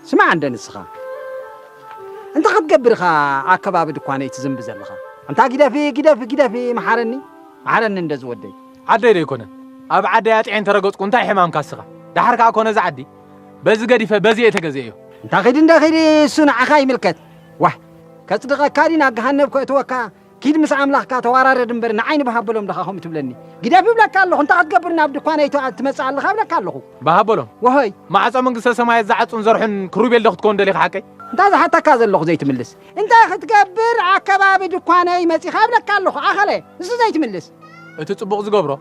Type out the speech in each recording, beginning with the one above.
ስማዕ እንደ ንስኻ። እንታይ ክትገብር ኢኻ ኣብ ከባቢ ድኳነይ ትዝንቢ ዘለኻ? ኣንታ ግደፊ፣ ግደፊ፣ ግደፊ፣ መሓረኒ፣ መሓረኒ እንደ ዝወደይ። ዓደይ ዶ ኣይኮነን? ኣብ ዓደይ ኣጥዔ እንተረገጽኩ እንታይ ሕማምካ እስኻ? ደሓር ከኣ ኮነ እዚ ዓዲ፣ በዚ ገዲፈ በዚ እየ ተገዚአዮ። እንታ ኺድ እንደ ኺድ፣ እሱ ንዓኻ ይምልከት። ዋህ፣ ከጽድቐካ ድዩ ናብ ገሃነብ ከእትወካ? ኪድ ምስ ኣምላኽካ ተዋራረድ እምበር፣ ንዓይ ንበሃበሎም ደኻ ከምኡ ትብለኒ? ግደፍ እብለካ ኣለኹ። እንታይ ክትገብር ናብ ድኳነይ ትመጽእ ኣለኻ እብለካ ኣለኹ። በሃበሎም። ወሆይ። ማዕጾ መንግስተ ሰማያት ዝዓጹን ዘርሑን ክሩቤል ዶ ክትከውን ደሊኻ ሓቀይ? እንታይ ዝሓተካ ዘለኹ ዘይትምልስ? እንታይ ክትገብር ኣብ ከባቢ ድኳነይ መጺኻ እብለካ ኣለኹ። ኣኸለ፣ እሱ ዘይትምልስ? እቲ ጽቡቕ ዝገብሮ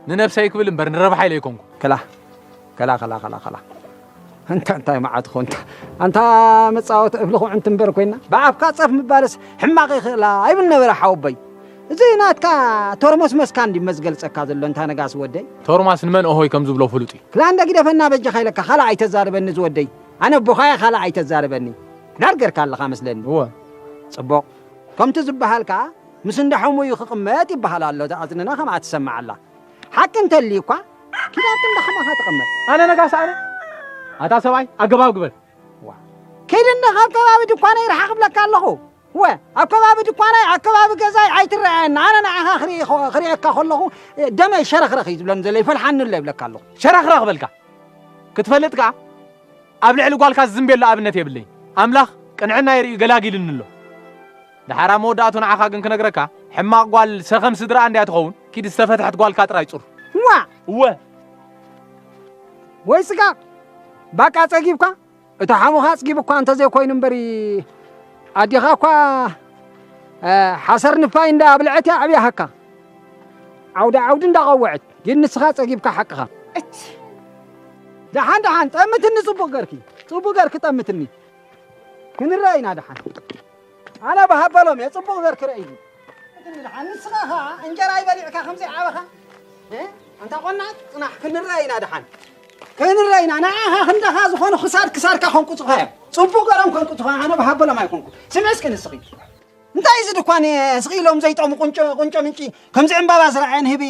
ንነብሰይ ክብል እምበር ንረብሓ ኢለ ኣይኮንኩ። ከላ፣ ከላ፣ ከላ፣ ከላ፣ ከላ። ኣንታ እንታይ መዓት ኾንታ? ኣንታ መጻወቲ እፍሊ ኹዕንቲ እምበር ኮይና። ብኣፍካ ጸፍ ምባልስ ሕማቕ ይኽእላ ኣይብል ነበረ ሓወቦይ። እዚ ናትካ ቶርሞስመስካ እንዲ መዝገልጸካ ዘሎ እንታ ነጋሲ ወደይ። ቶርማስ ንመን እሆይ ከም ዝብሎ ፍሉጥ እዩ። ክላ እንደ ግደፈና በጃኻ ኢለካ ካልእ ኣይተዛርበኒ ዝወደይ። ኣነ ኣቦኻ እየ ካልእ ኣይተዛርበኒ። ዳር ገርካ ኣለኻ መስለኒ። እወ። ጽቡቕ። ከምቲ ዝበሃል ከኣ ምስ እንዳ ሕሙዩ ክቕመጥ ይበሃል ኣሎ። እዛ እዝንና ከምኣ ትሰምዕ ኣላ። ሓቂ እንተልዩ እኳ ኪዳት እንዳ ከማኻ ትቕመጥ። ኣነ ነጋሲ ኣነ? ኣታ ሰብኣይ ኣገባብ ግበር። ዋ። ኪድ እንዳ ካብ ከባቢ ድኳነይ ርሓቕ እብለካ ኣለኹ። ወ፣ ኣብ ከባቢ ድኳነይ፣ ኣብ ከባቢ ገዛይ ኣይትረኣየኒ። ኣነ ንዓኻ ክርኢ-፣ ክርእየካ ከለኹ ደመይ ሸረኽረኽ እዩ ዝብለኒ ዘሎ፣ ይፈልሓኒ ኣሎ ይብለካ ኣለኹ። ሸረኽረኽ በልካ። ክትፈልጥ ከኣ ኣብ ልዕሊ ጓልካ ዝዝንብየሉ ኣብነት የብለይን። ኣምላኽ ቅንዕናይ ርእዩ ገላጊሉኒ ኣሎ። ደሓር ኣብ መወዳእቱ ንዓኻ ግን ክነግረካ፣ ሕማቕ ጓል ሰኸም ስድራኣ እንድያ ትኸውን፣ ኪድ ዝተፈትሐት ጓልካ ጥራይ ጹር። ዋእ! እወ። ወይ ስጋ፣ ባቃ ጸጊብካ፣ እቲ ሓሙኻ ኣጽጊቡ እኳ እንተዘይኮይኑ እምበሪ፣ ኣዴኻ እኳ፣ እ፣ ሓሰር ንፋይ እንዳ ኣብልዐት እያ ኣብያሃካ። ዓውዲ ዓውዲ እንዳ ቀወዐት፣ ግን ንስኻ ጸጊብካ ሓቅኻ። እች። ደሓን ደሓን፣ ጠምትኒ ጽቡቕ ገርኪ፣ ጽቡቕ ገርኪ ጠምትኒ። ክንረአ ኢና ደሓን። ኣነ ብሃበሎም እየ፣ ጽቡቕ ገርኪ ረእይኒ። ንስኻ ኸኣ እንጀራ ይበሊዕካ ከምዘይ ዓበኻ? እ? ኣንታ ቆናዕ፣ ጽናሕ፣ ክንረአ ኢና ደሓን። ክንረአ ኢና። ንዓኻ ክንደኻ ዝኾኑ ክሳድ ክሳድካ ከንቁጹኻ እዮም። ጽቡቕ ገሮም ከንቁጹኻ፣ ኣነ ብሃበሎም ኣይኮንኩ። ስምዒ እስኪ ንስኺ። እንታይ እዚ ድኳን ስቕ ኢሎም ዘይጠሙ ቁንጮ፣ ቁንጮ ምንጪ፣ ከምዚ ዕምባባ ዝረኣየን ህቢ